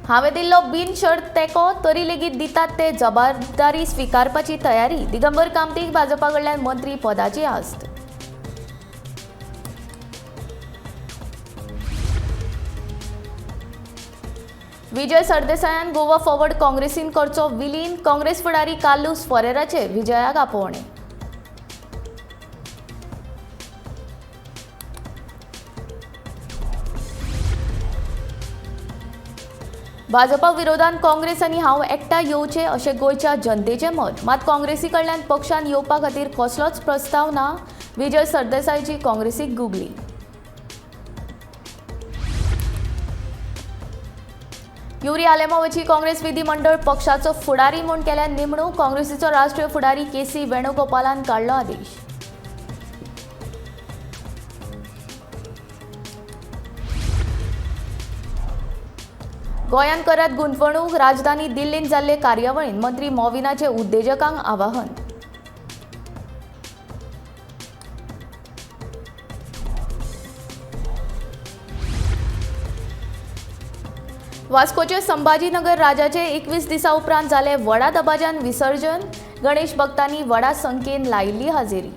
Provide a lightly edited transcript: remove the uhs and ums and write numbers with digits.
हांवें दिल्लो बिनशर्त तेंको तरी लेगीत दितात ते जबाबदारी स्विकारपाची तयारी. दिगंबर कामतीक भाजपा कडल्यान मंत्री पदाची आस्त. विजय सरदेसायान गोवा फॉरवर्ड काँग्रेसीन करचो विलीन. काँग्रेस फुडारी कार्लूस फरेराचे विजयाक आपोवणे. भाजपा विरोधात काँग्रेस आनी हांव एकठांय येवचे अशें गोंयच्या जनतेचें मत. मात काँग्रेसी कडल्यान पक्षान येवपा खातीर कसलोच प्रस्ताव ना. विजय सरदेसायची काँग्रेसीक गुगली. युरी आलेमावाची काँग्रेस विधिमंडळ पक्षाचो फुडारी म्हूण केल्या नेमणूक. काँग्रेसीचो राष्ट्रीय फुडारी के.सी. वेणुगोपालान काडलो आदेश. गोंयांत करात गुंतवणूक. राजधानी दिल्लींत जाल्ले कार्यावळींत मंत्री मॉविनाचे उद्देजकांक आवाहन. वास्कोचे संभाजीनगर राजाचे 21 दिसां उपरांत जाले व्हडा दबाज्यान विसर्जन. गणेश भक्तांनी व्हडा संख्येन लायिल्ली हाजेरी.